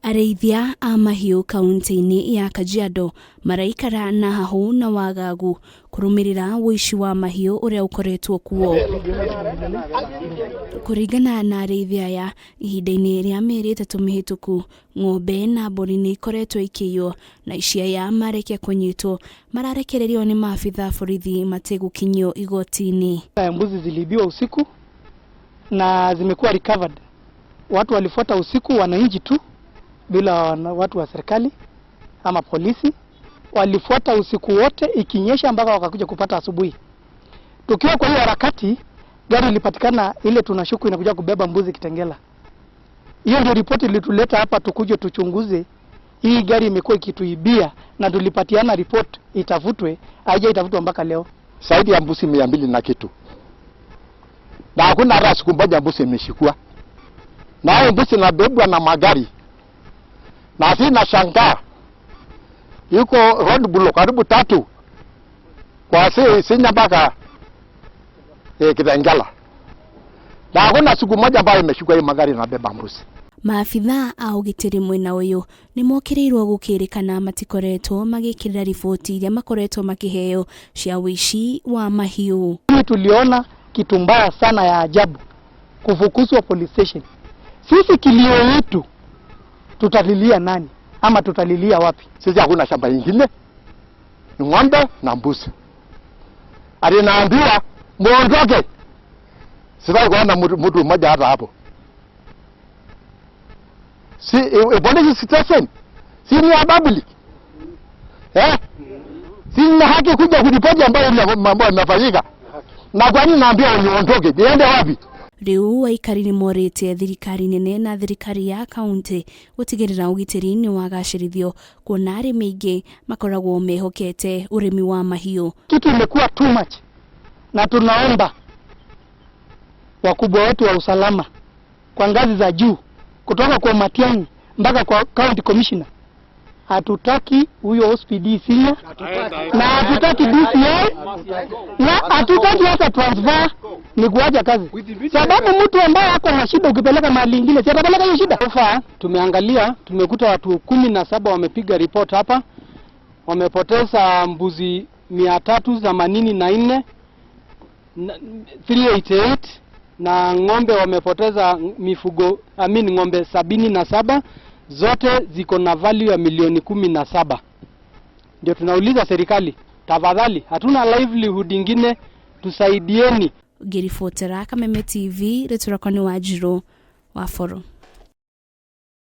Arĩithia a mahiũ kaunti-inĩ ya Kajiado maraikara na hahũ na wagagu kũrũmĩrĩra ũici wa mahiũ ũrĩa ũkoretwo kuo. Kũringana na arĩithia aya, ihinda-inĩ rĩa mĩeri 3 mĩhĩtũku, ng'ombe na mbũri nĩ ikoretwo ikĩiywo na aici aya marĩkia kũnyitwo mararekererio nĩ maabitha borithi mategũkinyio igoti-inĩ. Mbuzi ziliibiwa usiku na zimekuwa recovered. Watu walifuata usiku, wananchi tu bila watu wa serikali ama polisi, walifuata usiku wote ikinyesha mpaka wakakuja kupata asubuhi. Tukiwa kwa hiyo harakati, gari ilipatikana ile tunashuku inakuja kubeba mbuzi Kitengela. Hiyo ndio ripoti ilituleta hapa tukuje tuchunguze. Hii gari imekuwa ikituibia na tulipatiana report itafutwe, haijaitafutwa mpaka leo. Zaidi ya mbuzi 200 na kitu. Na hakuna hata siku moja mbuzi imeshikwa. Na hao mbuzi inabebwa na magari. Na sina shangaa. Yuko road block karibu 3. Kwa Isinya mpaka Kitengela. Na hakuna siku moja ambayo imeshikwa hii magari inabeba mbuzi. Maabitha a ũgitĩri mwena ũyũ nĩ mokĩrĩirwo gũkĩrĩkana matikoretwo magĩkĩrĩra riboti iria makoretwo makĩheo cia ũici wa mahiũ. Mimi tuliona kitu mbaya sana ya ajabu, kufukuzwa police station. Sisi kilio yetu tutalilia nani ama tutalilia wapi? Sisi hakuna shamba nyingine, ni ng'ombe na mbuzi. Alinaambiwa muondoke. Sitaki kuona mtu mmoja hata hapo. Si police station si ni ya public. Si nina haki kuja kuripoti ambayo mambo yamefanyika. Na kwa nini naambiwa niondoke? Niende wapi? Riu aikari nĩ morĩtie thirikari nene na thirikari ya kaunti gũtigĩrĩra ũgitĩri nĩ wagacĩrithio kuona arĩmi aingĩ makoragwo mehokete ũrĩmi wa mahiũ. Kitu imekuwa too much, na tunaomba wakubwa wetu wa usalama kwa ngazi za juu kutoka kwa Matiang'i mpaka kwa county commissioner, hatutaki huyo OCPD senior na hatutaki DCI na hatutaki hata transfer, ni kuacha kazi. Sababu mtu ambaye ako na shida ukipeleka mahali ingine si atapeleka hiyo shida. Sofa tumeangalia, tumekuta watu 17 wamepiga report hapa, wamepoteza mbuzi mia tatu themanini na nne, 388, na ng'ombe wamepoteza mifugo, I mean ng'ombe 77, zote ziko na value ya milioni 17. Ndio tunauliza serikali, tafadhali, hatuna livelihood ingine, tusaidieni. Ngĩribotera Kameme TV, rĩtwa rĩakwa nĩ Wanjirũ wa Boro.